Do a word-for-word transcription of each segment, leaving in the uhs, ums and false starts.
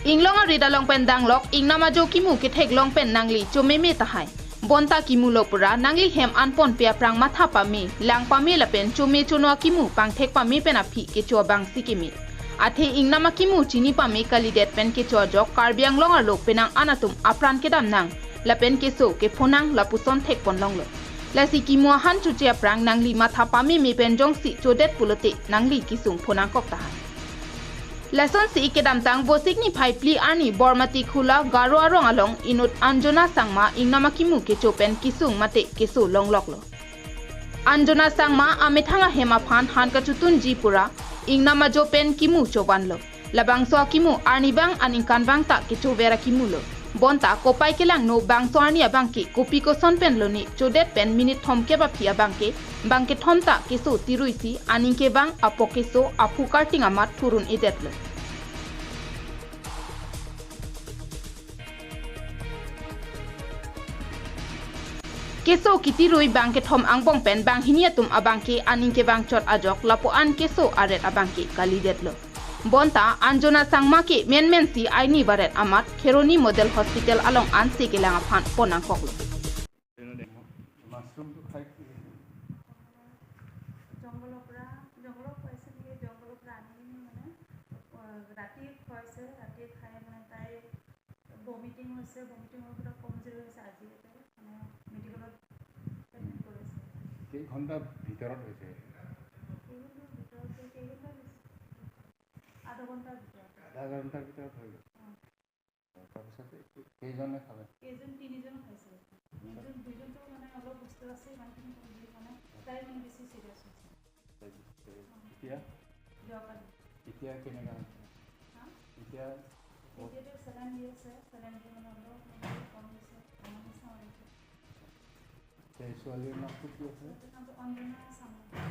Inglong arit along pen danglok ingnam ajo kimu kethek long pen nangli chomeme tahai. Bonta kimu lo pura nangli hem anponpe aphrang matha pame, lang pame lapen chome chono akimu pangthek pame pen aphi kecho abangsi keme. Athe ingnam akimu chini pame kalidet pen kecho ajok Karbi Anglong arlo penang an atum apran kedam nang lapen keso kephonang lapuson thekpon longlo. Lasi kimu ahan choche aphrang nangli matha pameme pen jongsi chodet pulote nangli kesung phonangkok tahai. Lasonsi kedamtang Vosik niphai phli arni Bormati Khula Garo arong along inut Anjona Sangma ingnam akimu kecho pen kesung mate keso longloklo. Anjona Sangma amethang ahem aphan han kachotunji pura ingnam ajo pen kimu chovanlo. Labangso akimu arnivang aningkanvang ta kechover akimulo. Bonta kopai kelangno bangso arni abangke kopi koson pen lone chodet pen minute thomkep aphi abangke bangkethom ta keso tiruisi aning kevang apok keso aphu karting amat thurun-edetlo. Keso kitirui bangkethom angbong pen banghini atum abangke aning kevang chot ajok lapu-an keso aret abangke kalidetlo. Bonta Anjona Sangma ke menmensi aini varet amat Kheroni Model Hospital along ansi kelang aphan pon nangkoklo. মাছৰুমটো খাই কি? জংঘলৰ পৰা, জংঘলত পাইছে নেকি? জংঘলৰ পৰা আনি মানে, আহ, ৰাতি খুৱাইছে, ৰাতি খাই মানে তাই ভমিটিং হৈছে, ভমিটিং হৈ পেলাই কমজুৰি হৈছে। আজি ইয়াতে মানে মেডিকেলত এডমিট কৰিছে। কেইঘণ্টা ভিতৰত হৈছে? কেইঘণ্টাৰ ভিতৰত, কেইঘণ্টা হৈছে? আধা ঘণ্টাৰ ভিতৰত। আধা ঘণ্টাৰ ভিতৰত হৈ গ'ল। অ। তাৰপিছতে কেইজনে খালে? কেইজন, তিনিজন খাইছে। দুজন, দুজনটো মানে অলপ সুস্থ আছে, ইমানখিনি কমজুৰি মানে তাই মানে বেছি চিৰিয়াছ হৈছে। এতিয়া? যোৱাকালি। এতিয়া কেনেকা হৈছে? হা? এতিয়া এতিয়াতো চেলাইন দি আছে, চেলাইন দি মানে অলপ মানে কম হৈছে, কমা নিচিনা হৈছে। এই ছোৱালীৰ নামটো কি আছে? ছোৱালীৰ নামটো অঞ্জনা চামুৱা।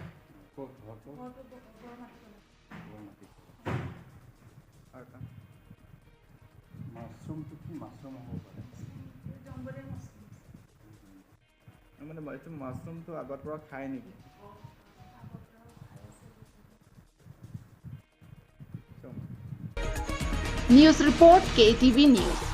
ক'ত ঘৰটো? ঘৰটো ব-, বৰমাটি কলা। বৰমাটি। আৰু এটা? মাছৰুমটো কি মাছৰুম হ'ব পাৰে? জংঘলী মাছৰুম। মানে এইটো মাছৰুমটো আগৰ পৰা খায় নেকি? আগৰ পৰা খাই আছে। News report, K T V News.